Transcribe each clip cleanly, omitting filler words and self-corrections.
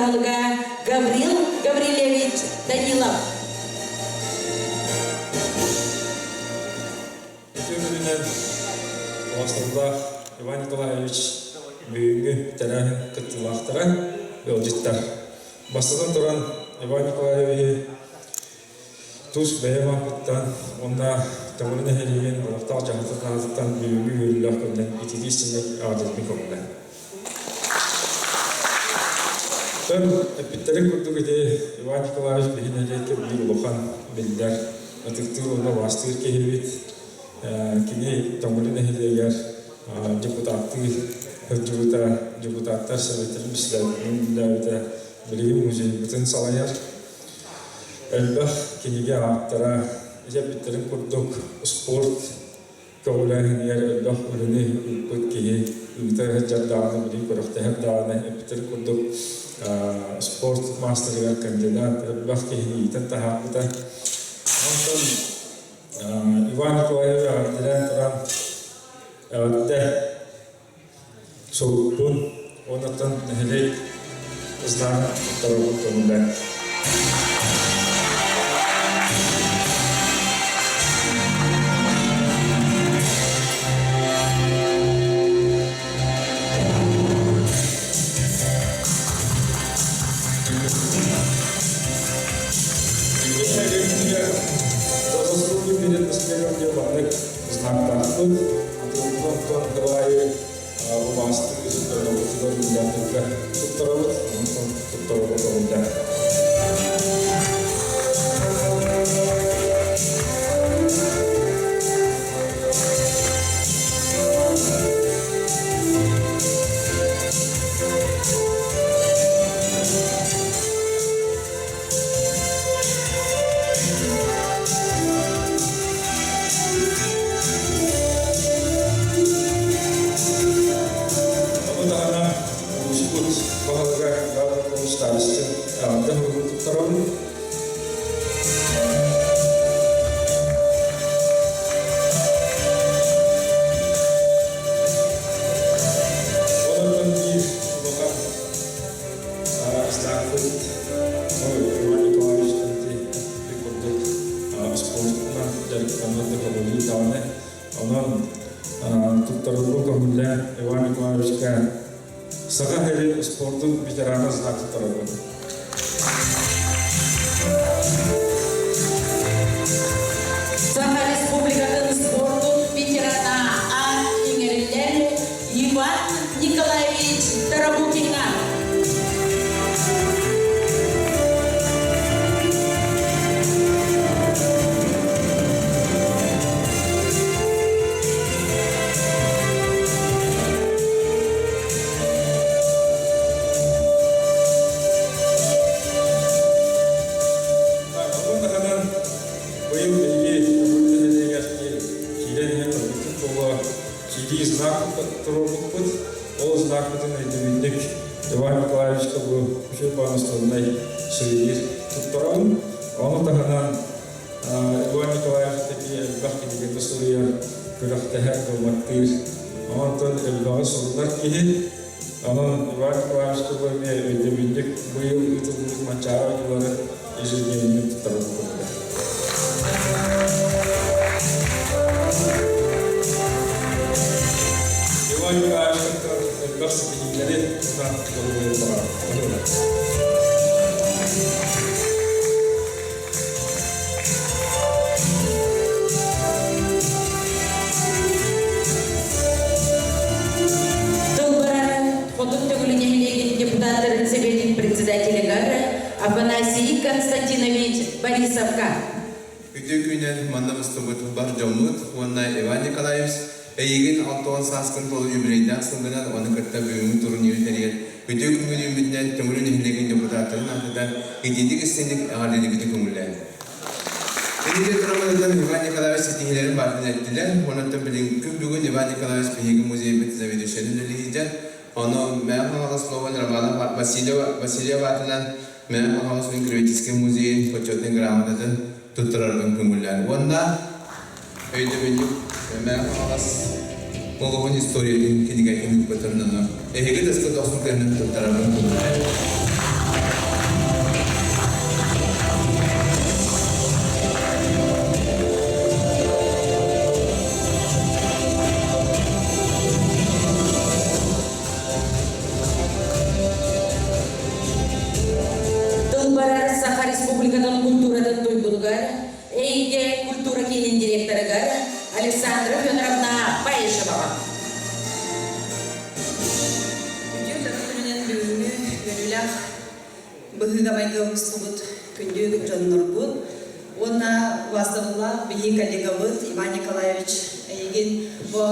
баһылыга Гаврил Гаврильевич Данилов. Үтүө күнүнэн Оҕостоллоох Иван Николаевич бүгүҥҥү тэрээһин кыттыылаахтара, ыалдьыттар. Бастатан туран Иван Николаевиһы тус бэйэм ааппыттан уонна Төҥүлү нэһилиэгин олохтоох дьаһалтатын аатыттан бүгүҥҥү үөрүүлээх күнүнэн ититии истиҥник эҕэрдэлиибин көҥүлэ. Тон эппиттэрин курдук ити Иван Николаевич биһи нэһилиэккэ биир улахан биллэр, ытыктыыр уонна убаастыыр киһибит. Кини Төҥүлү нэһилиэгэр депутаттыы сылдьыбыта, депутаттар советын председателинэн үлэлээбитэ, билигин музейбытын салайар. Элбэх кинигэ ааптара, ити эппиттэрин курдук спорт көҕүлээһинигэр элбэх үлэни ыыппыт киһи ыыта сылдьар даҕаны, билигин күрэхтэһэр даҕаны эппиттэрин курдук спорт маастарыгар кандидат элбэх киһини иитэн таһаарбыта. Онтон Иван Николаевич эҕэрдэлээн туран эҕэрдэ Сурукпун уоннаттан нэһилиэк знагын туттарарбын көҥүллээн. За заслуги перед населением диэн маннык знактаахпыт. Онтон кылаайы убаастыыр дьонобутугар үлэлээхтэргэ туттарабыт, онтон туттарарга көҥүллээх. Ону таһынан улууспут баһылыга Иван Петрович Старостин эҕэрдэ суругун туттарабын. Онон биир улахан Ыстааппыт Иван Николаевич ити курдук спортунан дьарыктанан да көҕүлүү даҕаны. Онон туттарыллыы көҥүллээн Иван Николаевичка Саха сирин спордун ветерана знак туттарабын. Саха Республикатын спордун ветерана аат иҥэриллэр Иван Николаевич Тарабукиҥҥа. Ону таһынан быйыл биһиги нэһилиэгэр киирэн иһэн көрбүппүт буолуо киирии знак туруорбуппут. Ол знакпытын өйдөбүнньүк Иван Николаевичка бу үчүгэй паамыстылынай сувенир туттарабын. Ону таһынан Иван Николаевич такие элбэх кинигэни суруйар, күрэхтэһэр, кылматтыыр. Онтон элбэҕи сурунар киһи. Онон Иван Николаевичка бу эмиэ өйдөбүнньүк быйыл ыытыллыбыт Манчаары оонньуулары ежедневник туттарар курдук. Иван Николаевич элбэх ситиһиилэри уонна доруобуйаны баҕарабын. Тыл барара Хотун Төҥүлү нэһилиэгин депутаттарын сэбиэтин председателигэр Афанасий Константинович Борисовка. Үтүө күнүнэн манна мустубут бар дьоммут уонна Иван Николаевич эйигин 60 сааскын туолу юбилейдаах сылгынан уонна кытта бүгүҥҥү турниры тэрийэр үтүө күҥҥүн үүммүтүнэн Төҥүлү нэһилиэгин депутаттарын аатыттан итиитик истиҥник эҕэрдэлиибитин көҥүллээн. Инники тураммытыттан Иван Николаевич ситиһиилэрин барытын эттилэр. Онон билин күн бүгүн Иван Николаевич биһиги музейбыт заведующайын үлэлиһиитэ. Ону Мэҥэ Хаҥалас Лован Романов Васильева Васильев аатынан Мэҥэ Хаҥалас краеведческий музейын почетнай грамотатын туттарарбын көҥүллээн. Уонна өйдөбүнньүк Мэҥэ Хаҥалас олоҕун историятын кинигэтин ыыппытын эһиги тыска дохсун кыһынын туттарарбын көҥүллээн. быһыыга-майгыга мустубут күндү дьоннорбут уонна убаастабыллаах биһиги коллегабыт Иван Николаевич эйигин бу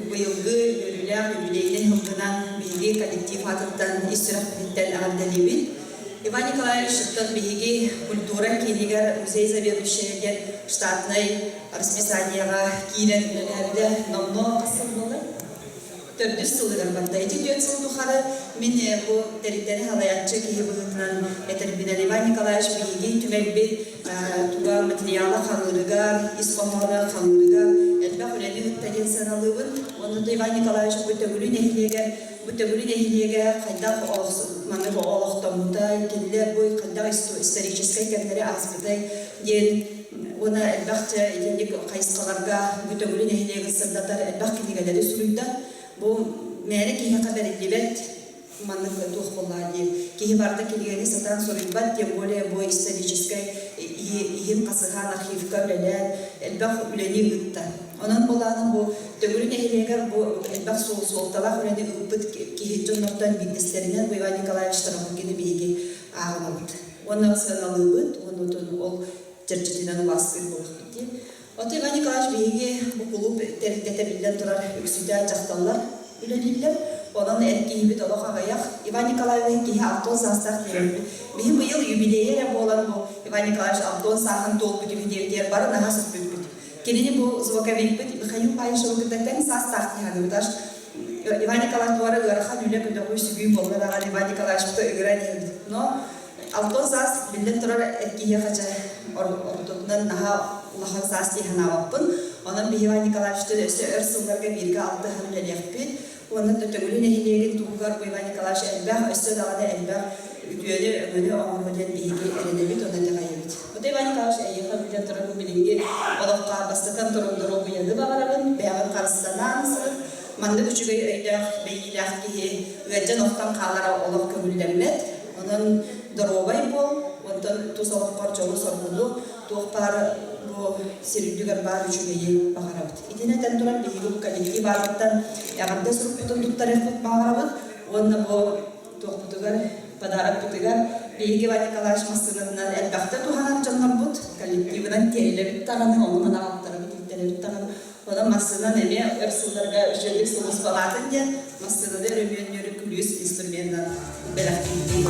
быйылгы үөрүүлээх юбилейнай сылгынан биһиги коллектив аатыттан ис сүрэхпититтэн эҕэрдэлиибит. Иван Николаевич оттон биһиги культура киинигэр музей заведующайа диэн штатнай расписаниеҕа киирэн үлэлээбитэ номнуо хас сыл буолар? Төрдүс сылыгар барда. Ити түөрт сыл тухары мин бу тэрилтэни салайааччы киһи быһыытынан этэрбинэн Иван Николаевич биһиги түмэлбит туга материала хаҥыырыгар, ис хоһооно хаҥыырыгар элбэх үлэни ыытта диэн сыаналыыбын. Онно да Иван Николаевич бу Төҥүлү нэһилиэгэр бу Төҥүлү нэһилиэгэ хайдах маннык олохтоммутай, кинилэр бу хайдах историческай кэмнэри ааспытай диэн уонна элбэх дьэ итинник хайысхаларга бу Төҥүлү нэһилиэгин сырдатар элбэх кинигэлэри суруйда. Бу мээнэ киһиэхэ бэриллибэт маннык туох буоллаҕа дии. Киһи барыта кинигэни сатаан суруйбат, тем более бу историческай иһин хасыһан архивка үлэлээн элбэх үлэни ыытта. Онон буолааны бу Төҥүлү нэһилиэгэр бу элбэх суолталаах үлэни ыыппыт киһи дьоннортон биирдэстэринэн бу Иван Николаевич Тарабукины биһиги ааҕынабыт. Уонна сыаналыыбыт, уонна ол чэрчитинэн убаастыыр буолуохпут дии. Оттон Иван Николаевич биһиги бу кулууп тэрилтэтэ биллэн турар үксүтэ дьахталлар үлэлииллэр. Онон эр киһибит олох аҕыйах. Иван Николаевич киһи 60 саастаах диэбиппит. Биһи быйыл юбилейа эрэ буолан бу Иван Николаевич 60 сааһын туолбут үһү диэбитигэр бары наһаа сөхпүппүт. Кинини бу звуковикпыт Михаил Павловичы кытта тэҥ саастаах киһи аныыбыт. Аж Иван Николаевич туора ыарахан үлэ көтөҕүү сүгүү буолла даҕаны Иван Николаевичпыта ыгыран иһэбит. Но Алтан саас биллэн турар эр киһиэхэ чэ ортотунан наһаа улахан саас дии санаабаппын. Онон биһи Иван Николаевичтыын өссө өр сылларга бииргэ алтыһан үлэлиэхпит. Уонна Төҥүлү нэһилиэгин туһугар бу Иван Николаевич элбэх, өссө даҕаны элбэх үтүөнү, өҥөнү оҥоруо диэн биһиги эрэнэбит уонна итэҕэйэбит. Ото Иван Николаевич эйиэхэ биллэн турар бу билиҥҥи олоххо бастатан туран доруобуйаны баҕарабын, бэйэҕин харыстанаан сырыт. Маннык үчүгэй өйдөөх, бэйиилээх киһи ыалдьан охтон хаалара олох көҥүллэммэт. Онон доруобай буол, онтон тус олоххор дьолу-соргуну, туох баар бу сир үрдүгэр баар үчүгэйи баҕарабыт. Итини этэн туран биһиги бу коллектив аатыттан эҕэрдэ сурукпутун туттарыахпыт баҕарабыт уонна бу туохпутугар подарокпытыгар биһиги Иван Николаевич массыынатынан элбэхтэ туһанар дьоннорбут, коллективынан тиэллэбит даҕаны, онон аҕалтарабыт, илтэрэбит даҕаны. Онон массыынан эмиэ өр сылларга үчүгэйдик сулууспалаатын диэн массыынаны өрөмүөннүүр күлүүс инструменынан бэлэхтиирдии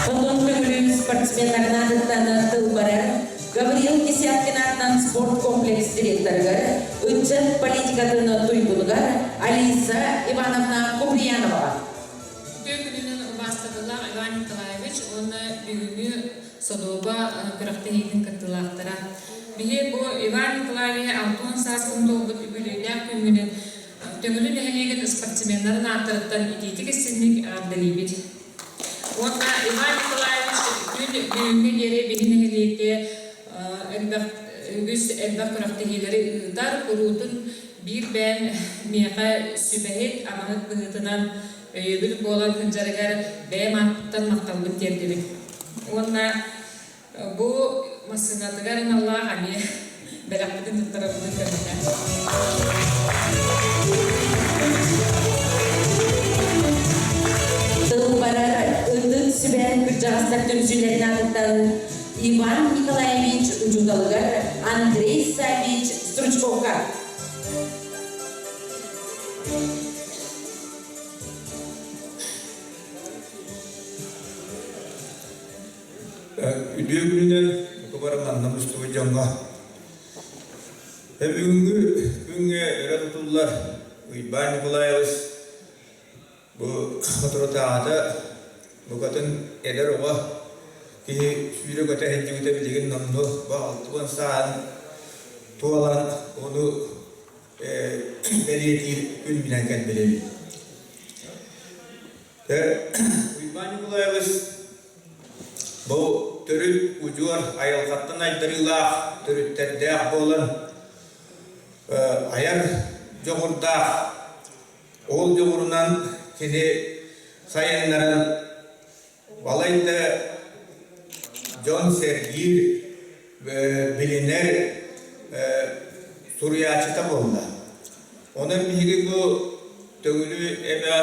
Хотун Төҥүлү спортсменнарын аатыттан тыл барар Гаврил Десяткин аатынан спорткомплекс директорыгар, ыччат политикатын туйгунугар Алиса Ивановна Куприяноваҕа. Үтүө күнүнэн убаастабыллаах Иван Николаевич уонна бүгүҥҥү Содуоба күрэхтэһиитин кыттыылаахтара. Биһи бу Иван Николаевиһы Антон сааскын туолбут үбүлүөйдээх күҥҥүнэн Төҥүлү нэһилиэгин спортсменнарын ааттарыттан итиитик истинник эҕэрдэлиибит. Уонна Иван Николаевич күн бүгүҥҥэ диэри биһи нэһилиэккэ элбэх үгүс элбэх күрэхтэһиилэри ыытар, куруутун биир бэйэм миэхэ сүбэһит, амаһыт быһыытынан өйөбүл буолан сылдьарыгар бэйэм ааппыттан махталбын тиэрдэбин. Уонна бу массыынатыгар аналлаах эмиэ бэлэхпитин туттарабытын көмөлөөн. Тыл барар ытык сүбэ кырдьаҕастар түмсүүлэрин аатыттан Иван Николаевич учууталыгар Андрей Саввич Стручковка. Үтүө күнүнэн бука бары манна мустубут дьоҥҥо. Бүгүҥҥү күҥҥэ өрө тутуллар Уйбаан Николаевич бу соторутааҕыта букатын эдэр оҕо киһи сүүрэ-көтө сылдьыбыта билигин номнуо бу 60 сааһын туолан ону бэлиэтиир күнүнэн кэлбит эбит. Уйбаан Николаевич бу төрүт удьуор айылҕаттан айдарыылаах төрүттэрдээх буолан айар дьоҕурдаах, ол дьоҕурунан кини сайыннаран балайда дьон сэргиир, билинэр. суруйааччыта буолла. Онон биһиги бу Төҥүлү эбэ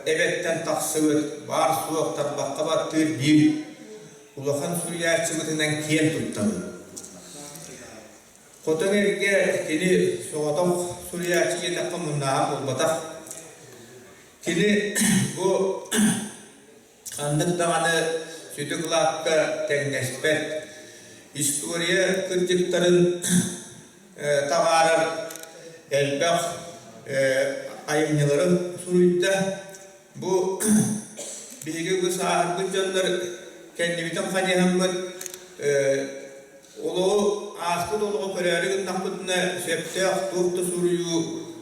эбэттэн тахсыбыт баар-суох тарбахха баттыыр биир улахан суруйааччыбытынан киэн туттабыт. Хотон эргэ кини соҕотох суруйааччы диэтэххэ муннааҕа буолбатах. Кини бу ханнык даҕаны сүдү кылаакка тэҥнэспэт история кырдьыктарын таһаарар элбэх айымньыларын суруйда. Бу биһиги бу сааһырбыт дьоннор кэннибитин хайыһаммыт Олоҕу ааспыт олоҕу көрөөрү гыннахпытына сөптөөх туох да суруйуу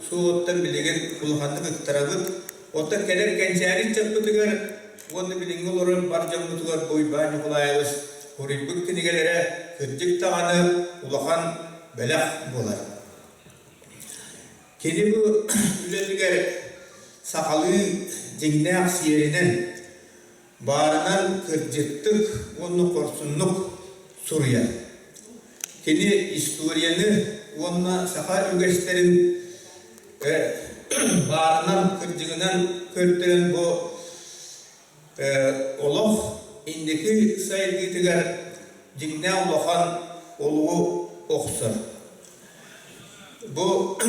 суоҕуттан билигин улаханнык ыктарабыт. Оттон кэлэр кэнчээри ыччаппытыгар уонна билиҥҥи олорор бар дьоммутугар бу Уйбаан Ньукулаайабыс суруйбут кинигэлэрэ кырдьык даҕаны улахан бэлэх буолар. Кини бу үлэтигэр сахалыы дьиҥнээх сиэринэн Баарынан кырдьыктык уонна хорсуннук суруйар. Кини историяны уонна саха үгэстэрин баарынан кырдьыгынан көрдөрөн бу олох инники сайдыытыгар дьиҥнээх улахан олугу охсор. Бу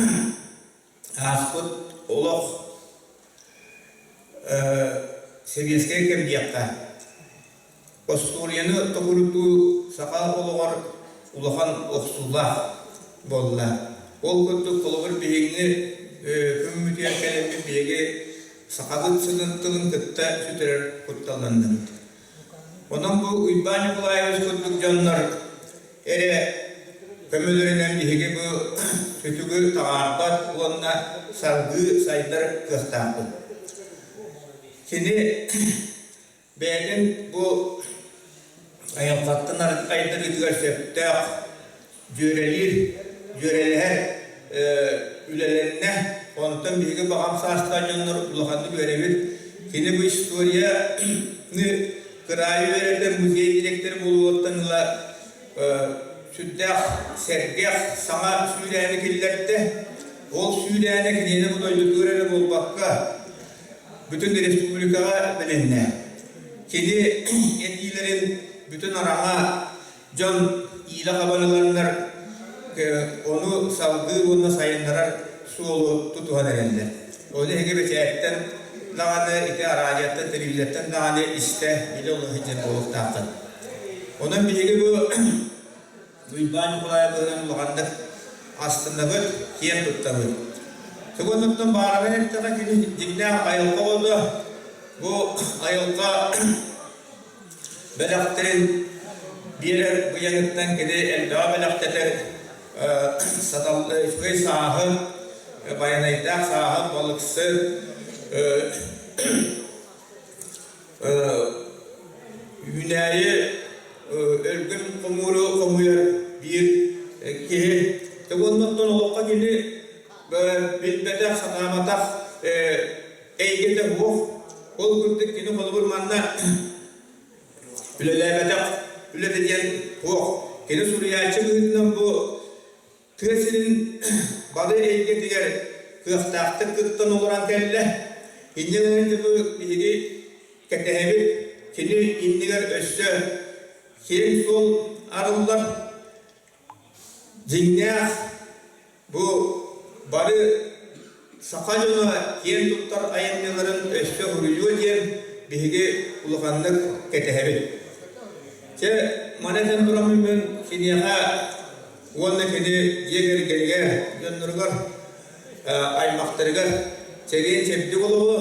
ааспыт олох сэбиэскэй кэм диэххэ, остуоруйаны тобурутуу саха олоҕор улахан охсуулаах буолла. Ол курдук холобур биһиги күммүтүгэр кэлэммит биһиги сахабыт сылын тылын кытта сүтэрэр кутталланныбыт. Онон бу Уйбаан Ньукулаевич курдук дьоннор эрэ көмөлөрүнэн биһиги бу сүтүгү таҕаарбат уонна салгыы сайдар кыахтаахпыт. Кини бэйэтин бу айылҕаттан айдарыытыгар сөптөөх дьүөрэлиир, дьүөрэлэһэр үлэлэннэ. Онтон биһиги баҕам саастаах дьоннор улаханнык үөрэбит. Кини бу историяны кыраайы үөрэтэр музей директора буолуоттан ыла сүрдээх сэргэх саҥа сүүрээни киллэрдэ. Ол сүүрээнэ кинини бу дойдутугар эрэ буолбакка, бүтүн республикаҕа билиннэ. Кини этиилэрин бүтүн араҥа Дьон иилэ хабан ыланнар ону салгыы уонна сайыннарар суолу тутуһан эрэллэр. Ону эһиги бэчээттэн даҕаны, ити араадьыйаттан, телевизортан даҕаны истэ, билэ олоро сылдьар буолуохтааххыт. Онон биһиги бу Уйбаан Ньукулаайабыһынан улаханнык астынабыт, киэн туттабыт. Тугуннуттан баарынан эттэххэ кини дьиҥнээх айылҕа оҕото, бу айылҕа бэлэхтэрин биэрэр быйаҥыттан кини элбэҕи бэлэхтэтэр сатал үчүгэй сааһын, байанайдаах сааһын, балыксыт, үүнээйи өлгөм хомууру хомуйар биир киһи. Уоннаттан олоххо кини билбэтэх, сатаабатах эйгэтэ суох. Ол курдук кини холобур манна үлэлээбэтэх үлэтэ диэн суох. Кини суруйааччы быһыытынан бу тыа сирин бары эйгэтигэр кыахтаахтык кыттан олорон кэллэ. Инньэ гынан бу биһиги кэтэһэбит. Кини иннигэр өссө киэҥ суол арыллар. Дьиҥнээх Бу бары саха дьоно киэн туттар айымньыларын өссө уруйуо диэн биһиги улаханнык кэтэһэбит. Чэ, маны этэн тураммын мин киниэхэ уонна кини дьиэ кэргэнигэр, дьонноругар, аймахтарыгар чэгиэн-чэбдик олоҕу,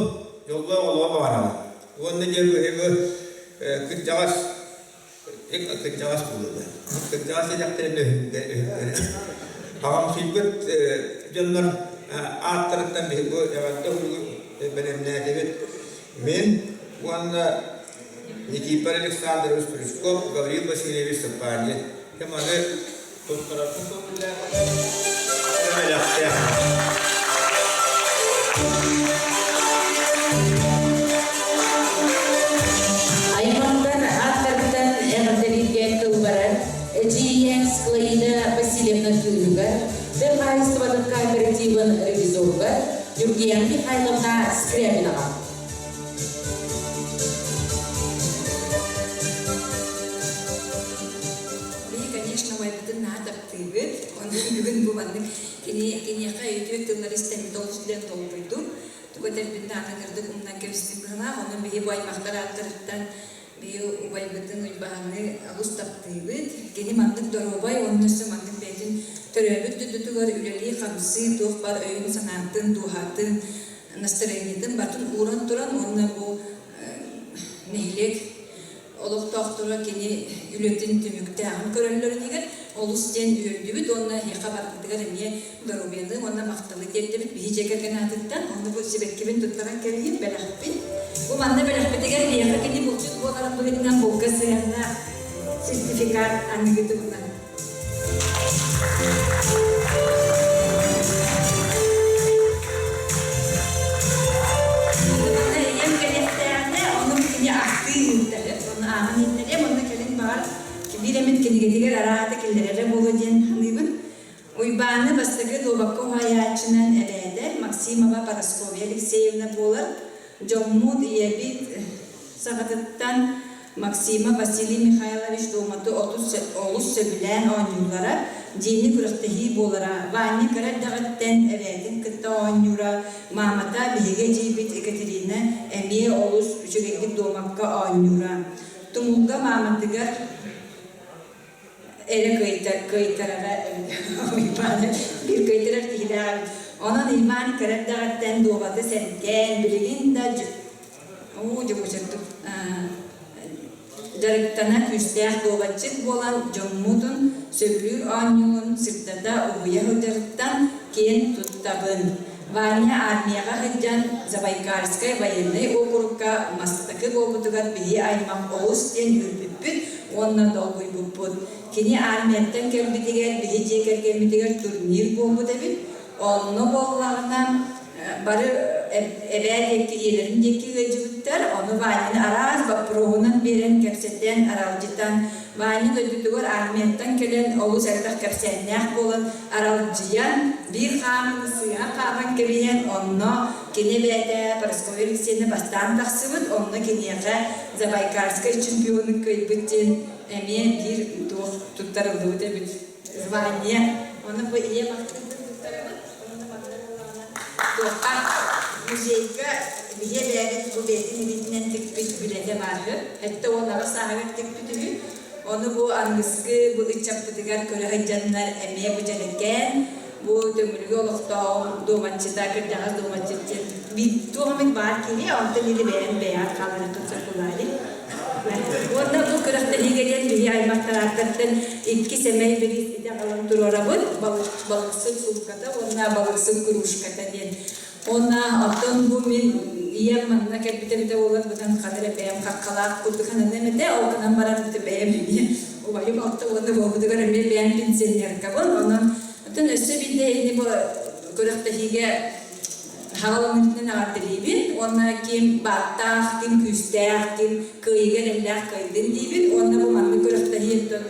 дьоллоох олоҕу баҕарабын. Уонна диэн быһыгы кырдьаҕас Кырдьаҕас буолуо. Кырдьаҕас диэтэхтэринэ өһүргэнэ. Аҕамсыйбыт дьоннор ааттарыттан биһиги бу эҕэрдэ уругу бэлэмнээтибит. Мин уонна Никифор Александрович Стручков, Гаврил Васильевич Сапанин. Маны туттарарбын көҥүллээхтэр. Бэлэхтээх. Аймахтар ааттарыттан эҕэрдэлииргэ тыл барар. Эдьиийэ Склаина Васильевна кыыһыгар, тыа хаһаайыстыбатын кооперативын ревизоругар Нюргияна Михайловна Скрябинаҕа. Биһи, конечно, убайбытын наһаа таптыыбыт. Онон бүгүн бу маннык кини киниэхэ үтүө тыллары истэммит олус диэн долгуйдум. Тугу этэрбин даҕаны кырдык умнан кэбистим быһыылаах. Онон биһи бу аймахтар ааттарыттан биһи убайбытын Уйбааны олус таптыыбыт. Кини маннык доруобай уонна өссө маннык бэйэтин төрөөбүт дойдутугар үлэлии-хамсыы, туох баар өйүн-санаатын, дууһатын, настроениетын батын ууран туран уонна бу нэһилиэк олохтоохторо кини үлэтин түмүктээҕин көрөллөрүн иһигэр олус диэн үөрдүбүт уонна эһиэхэ барытыгар эмиэ доруобуйаны уонна махталы тиэрдэбит биһи дьиэ кэргэн аатыттан. Онно бу сибэккибин туттаран кэбиһин бэлэхпин. Бу манна бэлэхпитигэр биһиэхэ кини булчут буоларын быһыытынан булка сыһыаннаах сертификат аныгы туһунан. Ийэм кэлиэхтээҕинэ, ону кини ахтыы ыыттарар. Ону ааҕан иһитиннэриэм, онно кэлин баҕар биир эмит кинигэтигэр араата киллэрэрэ буолуо диэн саныыбын. Уйбааны бастакы дуобакка уһаайааччынан эбээтэ Максимова Парасковья Алексеевна буолар. Дьоммут, ийэбит саҕатыттан Максима Василий Михайлович дуоматы олус сөбүлээн оонньууллара, дьиэни күрэхтэһии буолара. Ваня кыра эрдэҕиттэн эбээтин кытта оонньуура, маамата биһиги эдьиийбит Екатерина эмиэ олус үчүгэйдик дуомакка оонньуура. Тумулга мааматыгар эрэ кыайтарара Уйбааны биир кыайтарар киһилээх эбит. Онон Иван кыра эрдэҕиттэн дуобаты сэргээн, билигин да уу дьокучаттык дьарыктана күүстээх дуобатчыт буолан дьоммутун сөбүлүүр оонньуун сырдата уһуйа сылдьарыттан киэн туттабын. Ваня армияҕа сылдьан Забайкальскай военнай уокурукка бастакы буолбутугар биһи аймах олус диэн үөрбүппүт уонна долгуйбуппут. Кини армияттан кэлбитигэр биһи дьиэ кэргэммитигэр турнир буолбут эбит. Онно буоллаҕына бары эбээ диэки ийэлэрин диэки ыалдьыбыттар. Ону Ваняны араас боппуруоһунан биэрэн кэпсэтэн, аралдьытан, Ваня дойдутугар армияттан кэлэн олус элбэх кэпсээннээх буолан аралдьыйан, биир хаамыыны сыыһа хааман кэбиһэн, онно кини эбээтэ Парасковья Алексеевна бастаан тахсыбыт, онно киниэхэ Забайкальскай чемпионун кыайбыт диэн эмиэ биир туох туттарыллыбыт эбит звание. Ону бу ийэм ахтыытын туттарабыт. Онно манна буоллаҕына туохха музейга биһи эбээбит бу бэйэтин илиитинэн тикпит билэтэ баар үһү. 78 сааһыгар тикпит үһү. Ону бу аныгыскы бу ыччаппытыгар көрө сылдьаннар эмиэ бу дьэрэкээн бу Төҥүлүгэ олохтооҕум дуоматчыта кырдьаҕас дуоматчыт диэн биир туох эмит баар киһи онтон или бэйэм бэйэҕэр хааларыттан соргулаайын. Уонна бу күрэхтэһиигэ диэн биһи аймахтарааттартан икки сэмэй бириис ити аҕалан туруорабыт. Балыксыт сумката уонна балыксыт кружката диэн. Уонна оттон бу мин ийэм манна кэлбитэ эбитэ буоллар быдан ханна эрэ бэйэм хаххалаах курдук сананыам этэ. Ол гынан баран бэйэм эмиэ убайым алта уонна буолбутугар эмиэ бэйэм пенсионеркабын. Онон оттон өссө биирдэ ини бу күрэхтэһиигэ хаҕаламмытынан эҕэрдэлиибин уонна ким бааттаах, ким күүстээх, ким кыайыыга эрэллээх кыайдын диибин уонна бу маннык күрэхтэһии оттон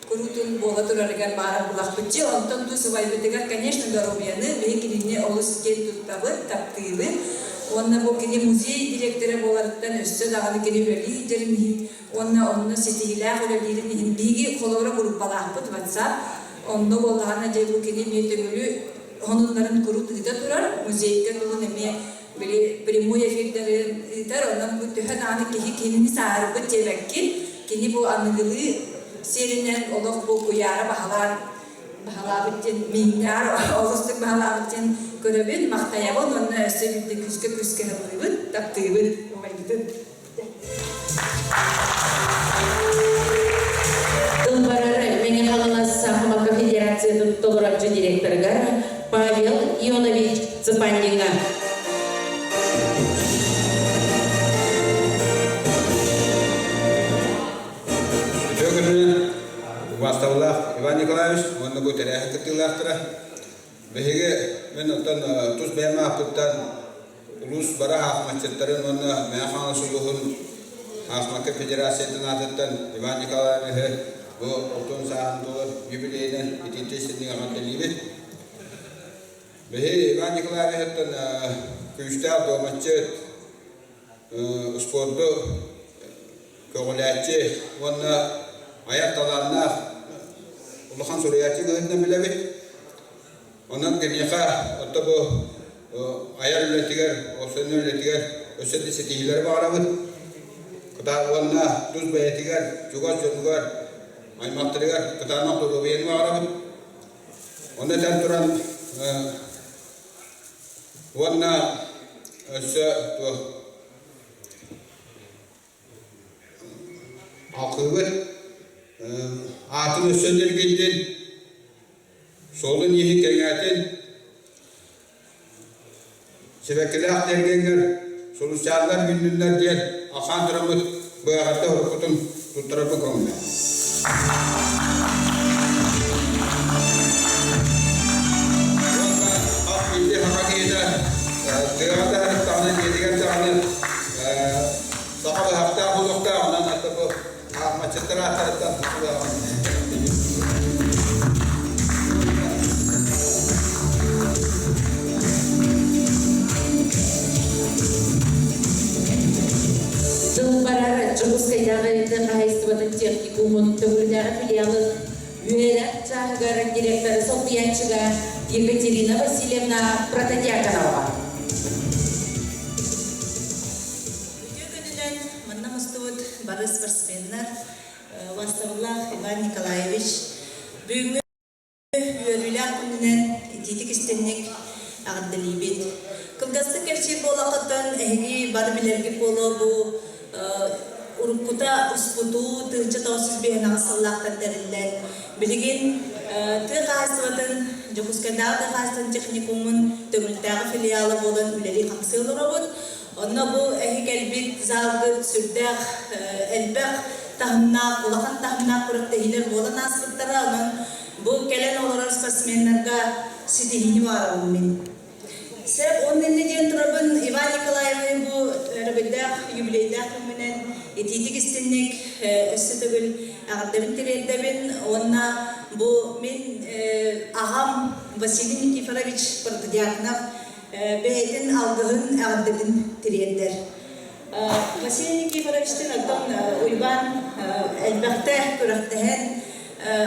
куруутун буола турарыгар баара булахпытчы. Онтон тус убайбытыгар, конечно, доруобуйаны биһи кинини олус киэн туттабыт, таптыыбыт. Уонна бу кини музей директора буоларыттан өссө даҕаны кини үлэлии сылдьарын иһин уонна онно ситиһиилээх үлэлиирин иһин биһиги холобура группалаахпыт WhatsApp онно буоллаҕына дьэ бу кини эмиэ Төҥүлү сонуннарын куруук ыыта турар, музейга тугун эмиэ били прямой эфирдэрин ыытар, онон бу төһө даҕаны киһи кинини сааһырбыт диэбэккин, кини бу аныгылыы сиэринэн олох бу куйаара баһылаан баһылаабыт диэн мииннээр олустук баһылаабыт диэн көрөбүн, махтайабын уонна өссө биирдэ күүскэ-күүскэ ыллыыбын, таптыыбын убайбытын. Тыл барар Мэҥэ Хаҥалас Саахымакка Федерациятын толорооччу директорыгар Павел Ионович Цыпандиҥҥа. Үтүө күнүнэн убаастабыллаах Иван Николаевич уонна бу тэрээһин кыттыылаахтара. Биһиги мин оттон тус бэйэм ааппыттан Улуус бары аахматчыттарын уонна Мэҥэ Хаҥалас улууһун Аахмакка Федерациятын аатыттан Иван Николаевиһы Бу алтан сааһын туолар юбилейынан итинтэ сирник эҕэрдэлиибит. Биһи Иван Николаевичтан күүстээх дуомаччыт, спорду көҕүлээччи уонна айар талааннаах улахан суруйааччы быһыытынан билэбит. Онон киниэхэ отто бу айар үлэтигэр, уопсайынан үлэтигэр өссө да ситиһиилэри баҕарабыт. Уонна тус бэйэтигэр, чугас дьонугар, аймахтарыгар кытаанах доруобуйаны баҕарабыт. Ону этэн туран уонна өссө туох Алгыыбыт аатын өссө ньиргийдин, суолун-ииһин кэҥээтин, сибэккилээх тиэргэҥҥэр сулусчааннар үүннүннэр диэн алхаан тураммыт быаҕарда уруккутун туттарарбыт көҥүлэ. Уонна хас биирдии саха киһитэ тыаҕа да сырыттаҕына, дьиэтигэр даҕаны Саха быһахтаах буолуохтаах, онон бу аахмаччыттар ааттарыттан Тыл барар Дьокуускайдааҕы тыа хаһаайыстыбатын техникумун Төгүрүтээҕи филиалын үөрэх чааһыгар директоры солбуйааччыга Екатерина Васильевна Протодьяконова. Үтүө күнүнэн манна мустубут бары спортсменнар, убастабыллаах Иван Николаевич, бүгүҥҥү үөрүүлээх күнүнэн итиитик истинник эҕэрдэлиибит. Кылгастык кэпсиир буолаххыттан эһиги бары билэргит буолуо бу уруккута успутуу 1958 сыллаахтан тэриллэн, билигин тыа хаһаайыстыбатын Дьокуускайдааҕы тыа хаһаайыстыбатын техникумун Төҥүлүтээҕи филиала буолан үлэлии-хамсыы олоробут. Онно бу эһи кэлбит залгыт сүрдээх элбэх таһымнаах, улахан таһымнаах күрэхтэһиилэр буолан ааспыттара. Онон бу кэлэн олорор спортсменнарга ситиһиини баҕарабын мин. Сөп, уонна иннэ диэн турабын Иван Николаевич бу өрөгөйдөөх юбилейдаах күммүнэн итиитик истинник өссө төгүл эҕэрдэбин тириэрдэбин уонна бу мин аҕам Василий Никифорович Протодьяконов бэйэтин алгыһын, эҕэрдэтин тириэрдэр. Василий Никифоровичтыын оттон Уйбаан элбэхтэ күрэхтэһэн,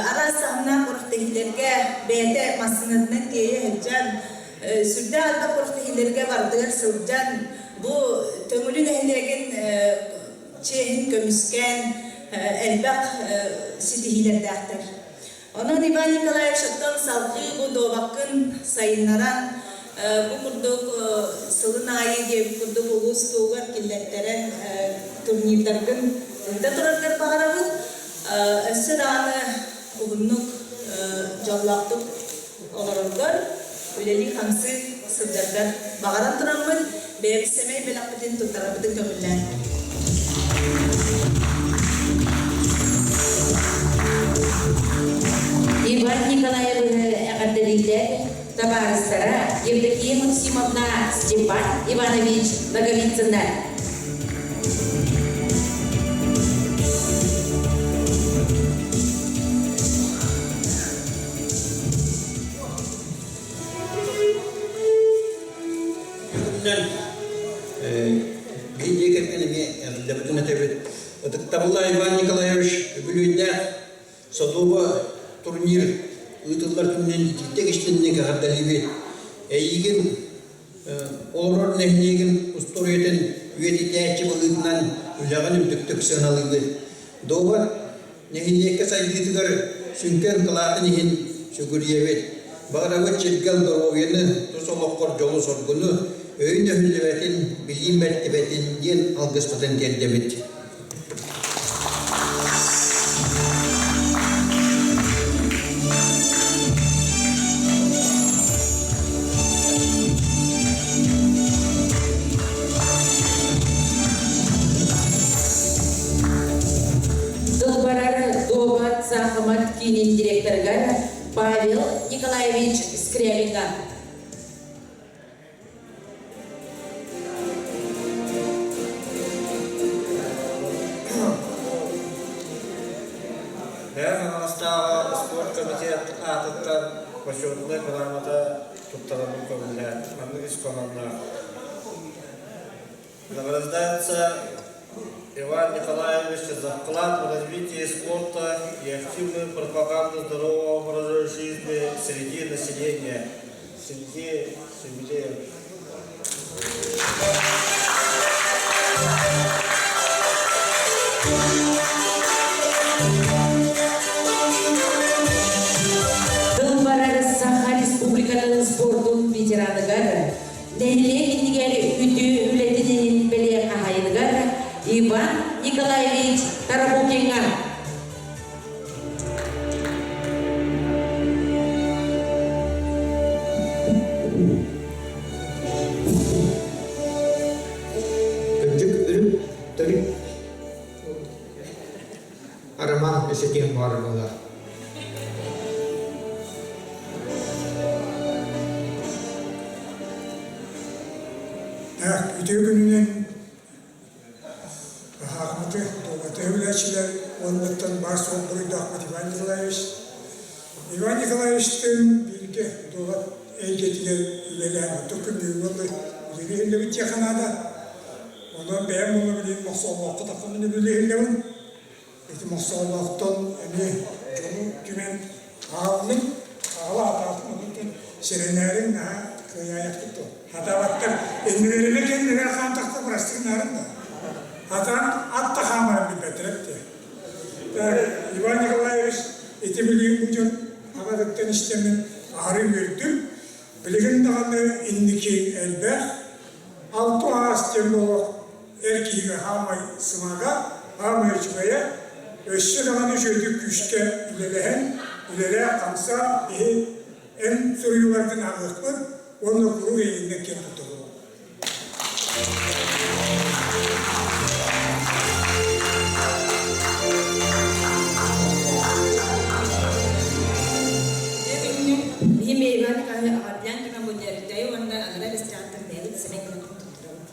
араас таһымнаах күрэхтэһиилэргэ бэйэтэ массыынатынан тиэйэ сылдьан, сүрдээх элбэх күрэхтэһиилэргэ барытыгар сылдьан, бу Төҥүлү нэһилиэгин чиэһин көмүскээн элбэх ситиһиилэрдээхтэр. Онон Иван Николаевич оттон салгыы бу дуобаккын сайыннаран, бу курдук сылын аайы диэбит курдук улуус туһугар киллэртэрэн турнирдаргын ыыта тураргар баҕарабын. Өссө даҕаны уһуннук дьоллоохтук олороргор, үлэлии-хамсыы сылдьаргар баҕаран тураммын, бэйэбит сэмэй бэлэхпитин туттарарбытын көҥүллээн. Иван Николаевиһы эҕэрдэлииллэр табаарыстара Евдокия Максимовна, Степан Иванович Ноговицыннар. Күннэн биир дьиэ кэргэн эмиэ эҕэрдэбитин этэбит. Ытыктабыллаах Иван Николаевич үбүлүөйдээх Садова турнир ыытыллар күнүнэн итиитик истинник эҕэрдэлиибит. Эйигин олорор нэһилиэгин устуоруйатын үйэтитээччи быһыытынан үлэҕин үрдүктүк сыаналыыбыт. Довод Нэһилиэккэ сайдыытыгар сүҥкэн кылаатын иһин сүгүрүйэбит. Баҕарабыт чиргэл доруобуйаны, тус олоххор дьолу-соргуну, өйүн өһүллүбэтин, билиин бэртибэтин диэн алгыспытын тиэрдэбит. Тылбарар дуобат саахымат киинин директорыгар Павел Николаевич Скрябинга. Мэҥэ Хаҥаластааҕы спорт комитет аатыттан бочуотунай грамота туттарарбын көҥүллээн маннык ис хоһоонноох. Награждается Иван Николаевич за вклад в развитие спорта и активную пропаганду здорового образа жизни среди населения. Сергей Сергеев. Тыл барар Саха Республикатын спордун ветераныгар, нэһилиэк иннигэр үтүө үлэтин иһин бэлиэ хаһайыныгар Иван Николаевич Тарабукиҥҥа. Кырдьык үрүт төрүт Арамаан өсөтүөн баар буолар. Так, үтүө күнүнэн Аһаахмыты, дуобаты өбүлээччилэр уоннаттан баар суох буруйдаахпыт Иван Николаевич. Иван Николаевичтыын бииргэ дуобат эйгэтигэр үлэлээн ордук күн бүгүҥҥү үлэлиһиллэбит диэххэ наада. Онон бэйэм буолла билигин Мохсоҕолооххо тахсан үлэлиһиллэбин. Ити Мохсоҕолоохтон эмиэ дьону түмэн аҕаллым, аҕала сатаатым, онон сэрэнээриҥ наһаа кыайаайахпыт дуо? Хатаабаттар иннилэринэ кэннилэрэ хаан тахса бырастыгыннаарын да. Хатаан ат да хаамарын билбэттэрэ эбит. Иван Николаевич ити билигин бу дьон аҕатыттан истэммин аһары үөрдүм. Билигин даҕаны инники элбэх. Алты аас диэн буолуох эр киһигэ хаамай сымага, хаамай үчүгэйэ, өссө даҕаны үчүгэйдик күүскэ үлэлэһэн, үлэлээ-хамсаа, иһи эн суруйууларгын ааҕыахпыт уонна куруук эйигиннэн киэн туттуһуоҕум. Биһи Иван Николаевич аҕардыан туран бу уонна анараа ресторантан бэйэбит сэмэй гына туттарабыт.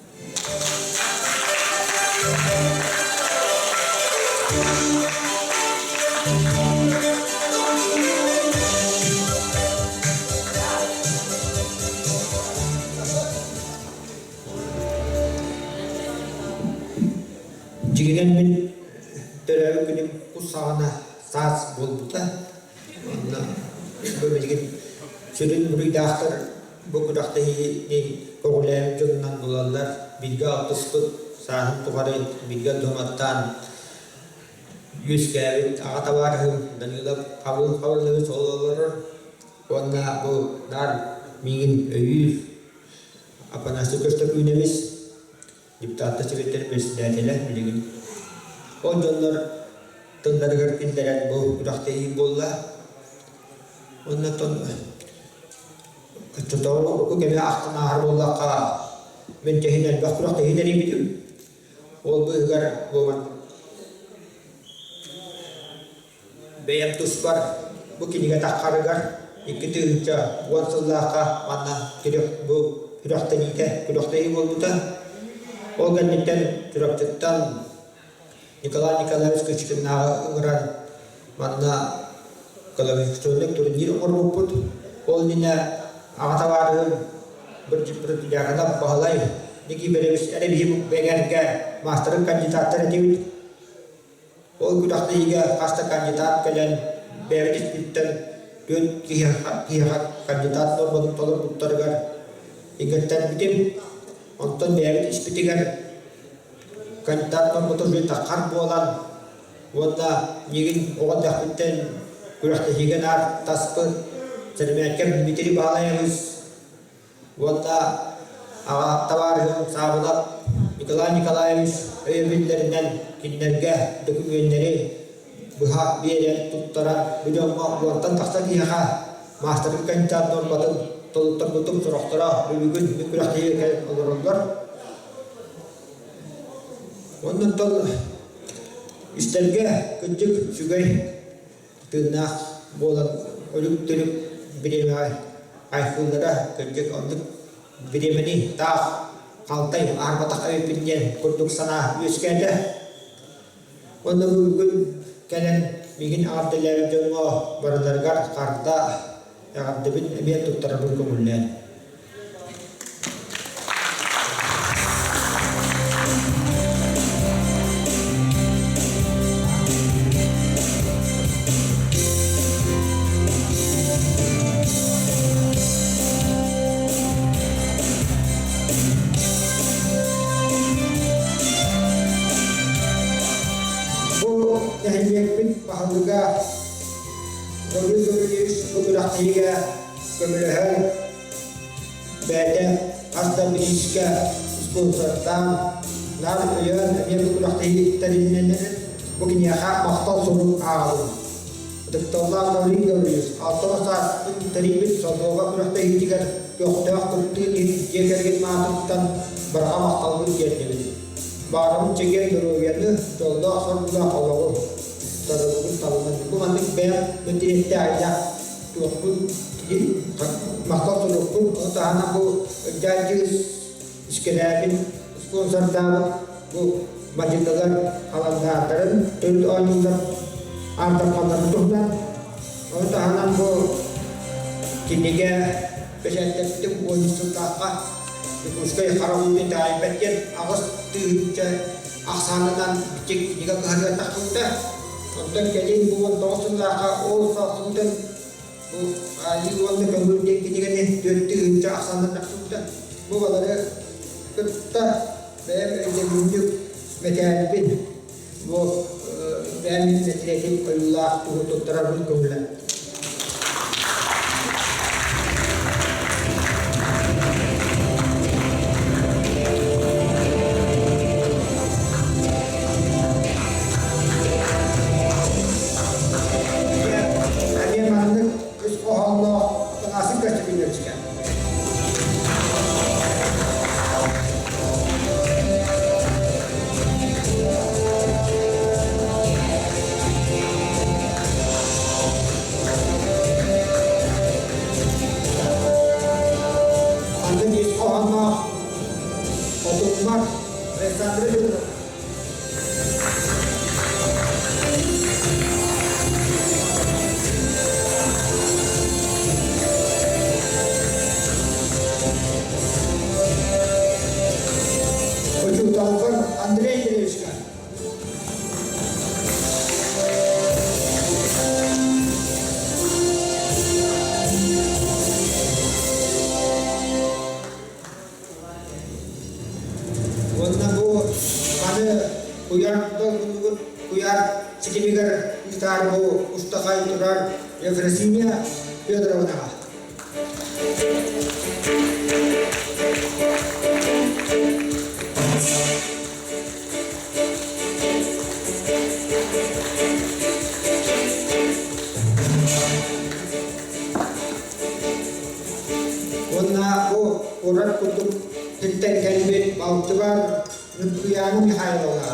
Дьиҥинэн мин төрөөбүт күнүм кус саҕана саас буолбута. Онно бу билигин сүрүн буруйдаахтар бу күрэхтэһиини көҕүлээбит дьонунан булаллар. Бииргэ алтыспыт, сааһын тухары бииргэ дуоматтаан үөскээбит аҕа табаарыһым Данилов Хабыл Хабылович ол олорор. Уонна бу наар миигин өйүүр Афанасий Көстөкүүнэбис депутаттар сэбиэттэрин председателэ билигин. Ол дьоннор тылларыгар киллэрэн бу күрэхтэһии буолла. Уонна оттон оччотооҕу бу кэми ахтан ааһар буоллахха, мин тэһин элбэх күрэхтэһии тэрийбитим. Ол быыһыгар бу Бэйэм туспар бу кинигэ таххарыгар 2010 сыллаахха манна бу күрэхтэниитэ күрэхтэһии буолбута. Ол кэнниттэн Чурапчыттан Николай Николаевич Кычкиннааҕы ыҥыран манна квалификационный турнир оҥорбуппут. Ол иннинэ аҕа табаарыһым Бырдьяконов Баһылай Никифорович эрэ биһи бэҥэргэ маастарын кандидаттар этибит. Ол күрэхтэһиигэ хас да кандидат кэлэн, бэйэбит испиттэн түөрт киһиэхэ кандидат нуорматын толорбуттарыгар иҥэртэрбитим. Онтон бэйэбит испитигэр кандидат нуормата уже таххар буолан уонна миигин оҕо эрдэхпиттэн күрэхтэһиигэ наар таспыт Сэрмээккэм Дмитрий Баалаевич Уонна аҕа табаарыһым Саабылап Николай Николаевич өйөбүллэринэн кинилэргэ дөкүмүөннэри быһа биэрэн туттаран бу дьоҥҥо уонтан тахса киһиэхэ маастарга кандидат нуорматын толуттарбытым сорохторо бүгүн мин күрэхтэһиигэ кэлэн олороллор. Оннуттан истэргэ кырдьык үчүгэй тыыннаах буолан өлүк-төлүк бириэмэҕэ айхыыллара кырдьык оннук бириэмэни таах халтай аарбатах эбиппин диэн курдук санаа үөскээтэ. Уонна бүгүн кэлэн миигин эҕэрдэлээбит дьоҥҥо барыларыгар харда эҕэрдэбин эмиэ туттарабын көҥүллээн. Бу нэһилиэкпит баһылыга Гаврил Гаврильевич бу күрэхтэһиигэ көмөлөһөн бэйэтэ хас да бириискэ спонсордаан, наар өйөөн эмиэ бу күрэхтэһии тэрилинэн бу киниэхэ махтал сурук ааҕабын. Ытыкталлаах Гаврил Гаврильевич, 60 сааспын тэрийбит Содуоба күрэхтэһиитигэр көхтөөх кыттыы иһин дьиэ кэргэн аатыттан барҕа махталбын тиэрдэбин. Баарабын чэгиэн доруобуйаны, дьоллоох-соргулаах олоҕу, сарылыбын талынан. Бу маннык бэйэм мэтириэттээх туохпун махтал сурукпун, ону таһынан бу дьаадьы искэлээбин спонсордаабыт бу мадьындалар халандаардарын төрүт оонньуулар аартархалларын туһунан ону таһынан бу кинигэ бэчээттэппитим 13 сыллаахха Дьокуускай хара ууну таайбат диэн 8000 ахсаанынан бичик кинигэ кыһарыгар тахсыбыта. Онтон кэлин бу 19 сыллаахха ол салсыбытын бу Айыы уонна көҥүл диэн кинигэни 4000 ахсаанынан тахсыбыта. Бу балары кытта бэйэм өйдөбүнньүк мэтээлбин бу бэйэм мэтириэтим ойуулаах тугу туттарарбын көҥүлэ. Эмиэ маннык үс хоһоонноох Афанасий Костюминовичка. Маннык ис хоһоонноох Хотуннар Александра Федоровна. Учууталбар Андрей Андреевичка. Уонна бу маны куйаар долгунугун куйаар ситимигэр ыытаар бу устахай турар Ефросинья Федоровнаҕа. Уонна бу куорат курдук сиртэн кэлбит балтыбар Ньургуйаана Михайловна.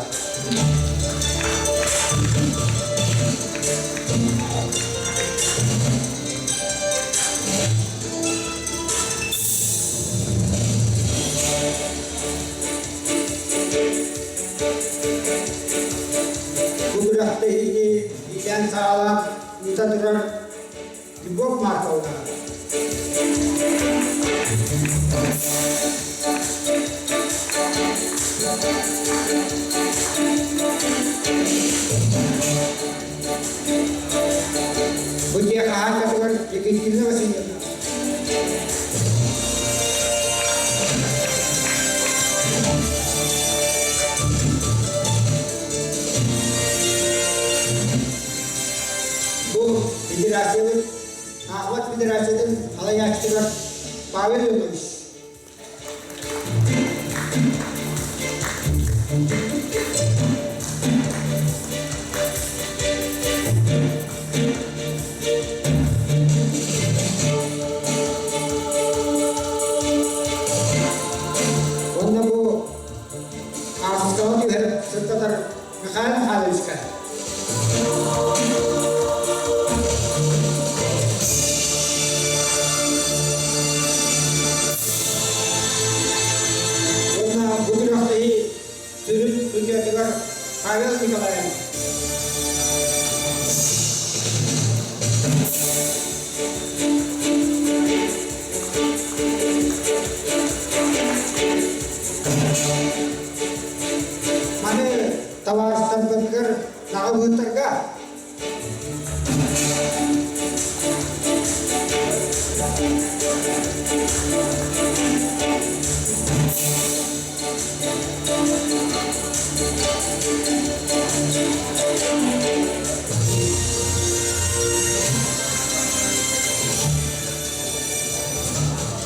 Бу күрэхтэһиини иилээн-саҕалаан ыыта турар Любовь Марковна. Бу дьиэ хаһаайкатыгар Екатерина Васильевна. Бу федерациябыт Аахбат федерациятын салайааччытыгар Павел Леонидович. Уонна бу хаартыскаҕа түһэр сырдатар Михаил Михайловичка.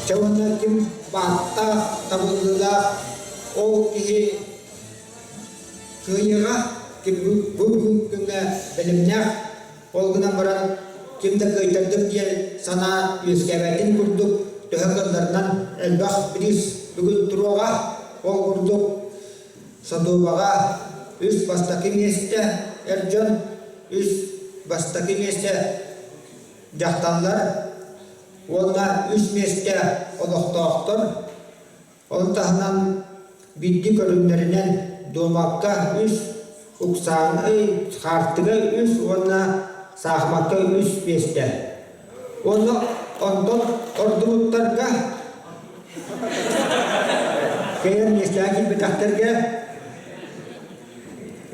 Чэ уонна ким бааттаах, табыллыылаах ол киһи кыайыаҕа, ким бу күҥҥэ бэлэмнээх, ол гынан баран ким да кыайтардым диэн санаа үөскээбэтин курдук төһө кыалларынан элбэх бириис бүгүн туруоҕа. Ол курдук Садоваҕа үс бастакы миэстэ эр дьон, үс бастакы миэстэ дьахталлар уонна үс миэстэ олохтоохтор. Ону таһынан биирдии көрүҥнэринэн дуобакка үс, уксааҥҥа хаартыга үс уонна саахымакка үс миэстэ. Уонна онтон ордубуттарга кэлэн миэстэҕэ киирбэтэхтэргэ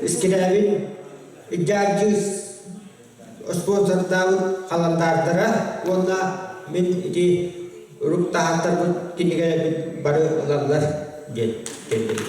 Искирээбин Дьаадьыс спонсордаабыт халандаардара уонна мин ити урук таһааттарбыт кинигэлэрбит бары ылаллар диэн кэллим.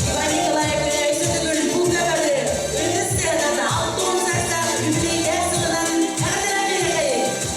Иван Николаевич өссө төгүл бу көмөлү ытыс сыанан 60 саастаах үбүлүөйдээх сылынан эҕэрдэлээн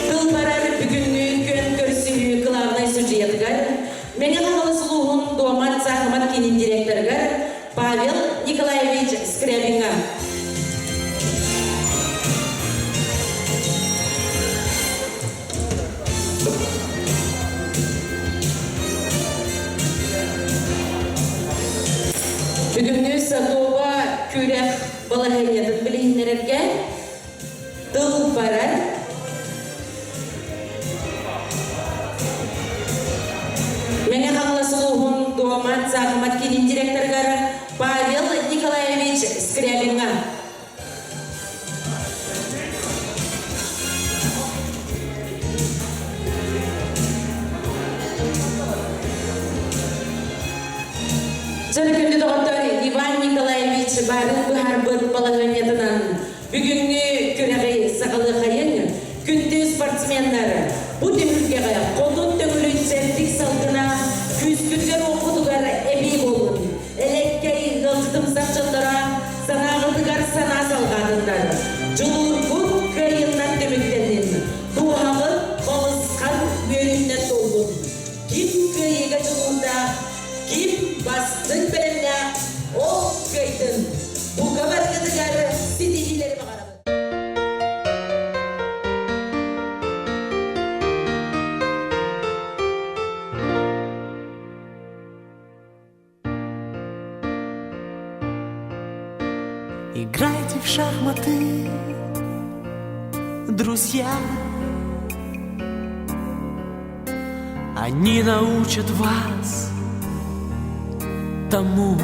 Тыл барар бүгүҥҥү күөн көрсүһүү главнай судьуйатыгар Мэҥэ Хаҥалас улууһун Дуомат саахымат киинин директорыгар Павел Николаевич Скрябиҥҥа. Бүгүҥҥү Садова күрэх балаһыанньатын билиһиннэрэргэ тыл барар Мэҥэ Хаҥалас улууһун Дуомат саахымат киинин директорыгар Павел Николаевич Скрябиҥҥа. Дьэ, күндү доҕоттор, Иван Николаевич баарын быһаарбыт балаһыанньатынан бүгүҥҥү күрэҕи саҕалыахайыҥ. Күндү спортсменнар, бу түһүлгэҕэ хотун төҥүлүн чэбдик салгына күүскүтүгэр-уоххутугар эбии буоллун. Элэккэй ыалдьытымсах дьонноро санааҕытыгар санаа салҕаатыннар. Дьулуургут кыайыннан түмүктэннин. Дууһаҕыт балысхан үөрүүнэн туоллун. Ким кыайыыга дьулуурдаах, ким бастыҥ бэлэмнээх, ол кыайдын. Бука барыгытыгар ситиһиилэри баҕарабын. Играйте в шахматы, друзья. Они научат вас тому,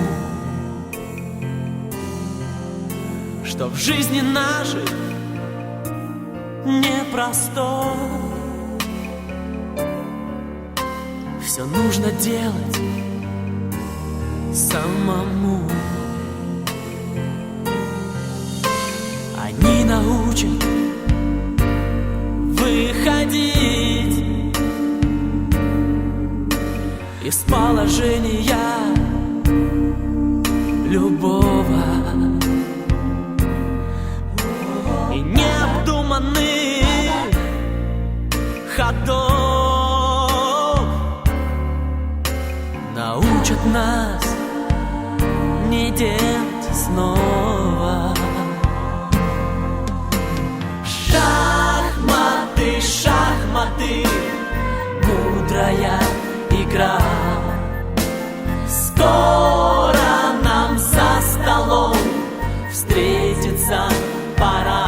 что в жизни нашей непростой Все нужно делать самому. Они научат выходить из положения любого и необдуманных ходов научат нас не делать снова. Шахматы, шахматы, мудрая игра. Скоро нам за столом встретиться пора.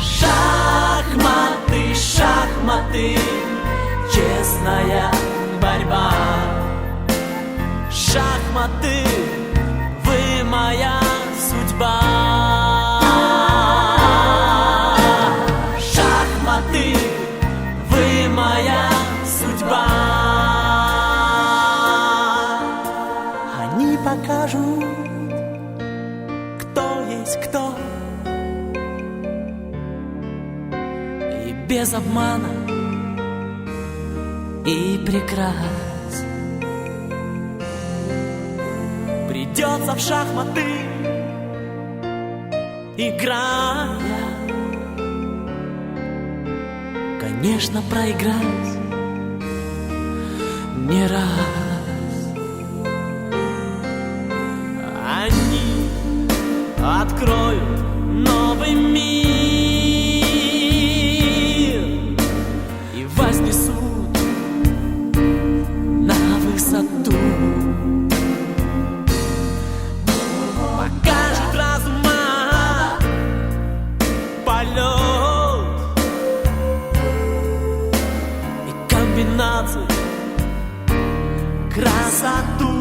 Шахматы, шахматы, честная борьба. Шахматы, вы моя судьба. Шахматы, вы моя судьба. Они покажут, кто есть кто. И без обмана, и прикрас. Придется в шахматы, играя, конечно, проиграть не раз. Они откроют новый мир и вознесут на высоту. Покажут разума полет и комбинации красоту.